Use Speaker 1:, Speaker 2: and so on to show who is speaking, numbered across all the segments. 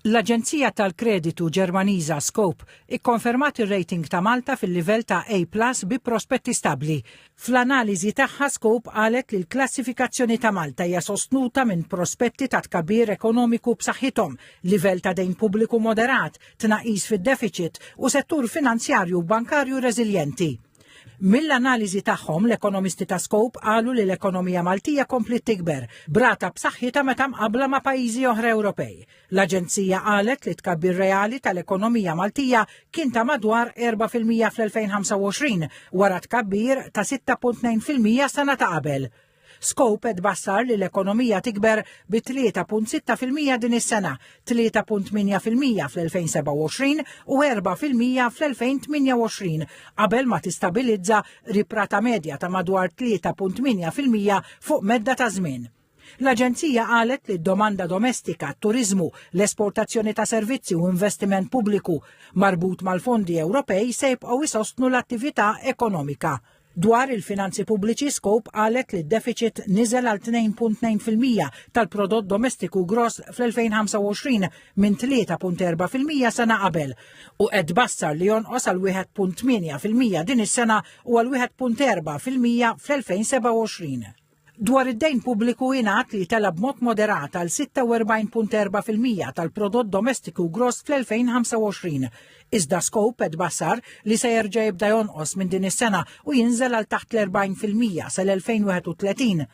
Speaker 1: L-aġenzija tal-kreditu Ġermaniża Scope ikkonfermat ir-rating ta' Malta fil-livell ta' A plus bi prospetti stabbli. Fl-analiżi tagħha Scope qalet li l-klassifikazzjoni ta' Malta hija sostnuta minn prospetti ta' tkabbir ekonomiku b'saħħithom, livell ta' dejn pubbliku moderat, tnaqqis fid-defiċit u settur finanzjarju u bankarju reżiljenti. Mill-analiżi tagħhom, l-ekonomisti ta' Scope qalu li l-ekonomija Maltija kompliet tikber b'rata b'saħħitha meta mqabbla ma' pajjiżi oħra Ewropej. L-aġenzija qalet li tkabbir reali tal-ekonomija Maltija kien ta' madwar 4% fl-2025 wara tkabbir ta' 6.2% sena ta' qabel. Scope qed tbassar li l-ekonomija tikber bi 3.6% din is-sena, 3.8% fl-2027 u 4% fl-2028 qabel ma tistabilizza qrib rata medja ta' madwar 3.8% fuq medda ta' żmien. L-aġenzija qalet li d-domanda domestika, t-turiżmu, l-esportazzjoni ta' servizzi u investiment pubbliku marbut mal-fondi Ewropej se jibqgħu jsostnu l-attività ekonomika. Dwar il-finanzi pubbliċi, Scope qalet li d-deficit niżel għal 2.2% tal-prodott domestiku gross fl-2025 minn 3.4% sena qabel u qed tbassar li jonqos għal 1.8% din is-sena u għal 1.4% fl-2027. Dwar id-dejn pubbliku ingħad li tela' b'mod moderat għal 46.4% tal-prodott domestiku gross fl-2025. Iżda Scope qed tbassar li se jerġa' jibda jonqos minn din is-sena u jinżel għal taħt l-40% sal-2031.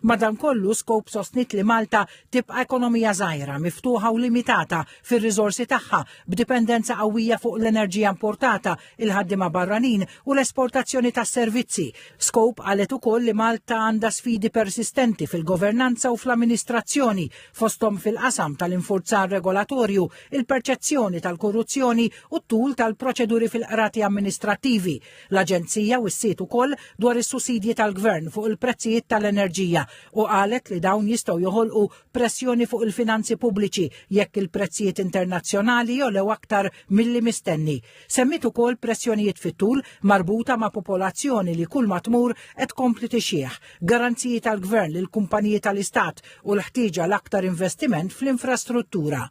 Speaker 1: Madankollu, Scope sostniet li Malta tibqa' ekonomija żgħira, miftuħa u limitata fir-riżorsi tagħha, b'dipendenza qawwija fuq l-enerġija importata, il-ħaddiema barranin u l-esportazzjoni tas-servizzi. Scope qalet ukoll li Malta għandha sfidi persistenti fil-governanza u fl-amministrazzjoni, fosthom fil-qasam tal-infurzar regolatorju, il-perċezzjoni tal-korruzzjoni u t-tul tal-proċeduri fil-qrati amministrattivi. L-aġenzija wissiet ukoll dwar is-sussidji tal-gvern fuq il-prezzijiet tal-enerġija u qalet li dawn jistgħu joħolqu pressjoni fuq il-finanzi pubbliċi jekk il-prezzijiet internazzjonali jogħlew aktar milli mistenni. Semmiet ukoll pressjonijiet fit-tul marbuta ma' popolazzjoni li kull ma tmur qed tkompli tixjieħ, garanziji tal-gvern lil kumpaniji tal-istat u l-ħtieġa l-aktar investiment fl-infrastruttura.